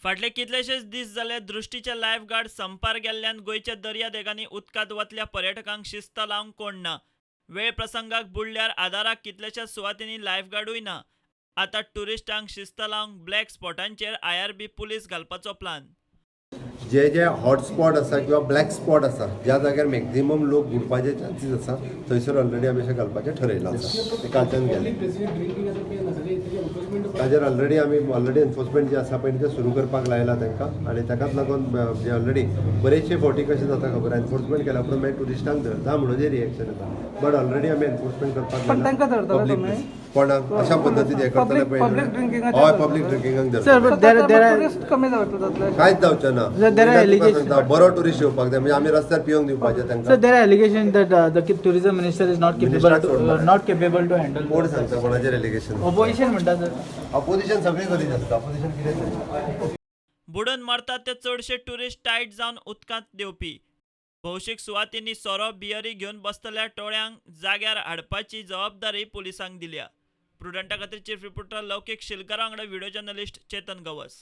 फाटले कितलेशेच दीस जाले दृश्टीचे लायफ गार्ड संपार गेल्ल्यान गोंयच्या दर्यादेगांनी उदकांत वतल्या पर्यटकांक शिस्त लावंक कोण ना. वेळ प्रसंगाक बुडल्यार आदाराक कितल्याशाच सुवातींनी लायफगार्डूय ना. आतां ट्युरिस्टांक शिस्त लावंक ब्लॅक स्पॉटांचेर IRB police घालपाचो प्लान. जे जे हॉटस्पॉट आसा किंवा ब्लॅक स्पॉट आसा ज्या जाग्यार मॅक्झिमम लोक बुडपाचे चान्सीस आसा थंयसर ऑलरेडी आमी अशें घालपाचें ठरयलां आसा. ते कालच्यान गेले ताजेर ऑलरेडी आमी ऑलरेडी एनफोर्समेंट जें आसा पळय तें सुरू करपाक लायलां तांकां आनी ताकाच लागून जे ऑलरेडी बरेचशे फावटी कशें जाता खबर, एनफोर्समेंट केल्या उपरांत मागीर ट्युरिस्टांक धरता म्हणून जे रिएक्शन येता, बट ऑलरेडी आमी एनफोर्समेंट करपाक पण तांकां धरतले पब्लीक तुमी? कोणाक अशा पद्दतीन हें करतले Public- पळय public drinking हय, पब्लीक ड्रिंकिंगाक Sir, धरता. but there are tourist कमी जातले. कांयच जावचें ना. Sir, there are तुका allegations- सांगता, बरो ट्युरिस्ट येवपाक जाय म्हणजे आमी रस्त्यार पिवंक दिवपाचें Sir, तांकां. there are allegations that the tourism minister is not capable Minister to सोड मरे. Not capable to handle. कोण सांगता कोणाचेर एलिगेशन? Opposition म्हणटा सर. अपोजिशन सगळीं करीत आसता. अपोजिशन कितें? बुडून मरतात ते चडशे ट्युरिस्ट टायट जावन उदकांत देंवपी. भौशीक सुवातींनी सोरो बियरी घेवन बसतल्या टोळ्यांक जाग्यार हाडपाची जबाबदारी पुलिसांक दिल्या. प्रुडंटा खातीर चीफ रिपोर्टर लौकीक शिलकारा वांगडा व्हिडिओ जर्नलिस्ट चेतन गवस.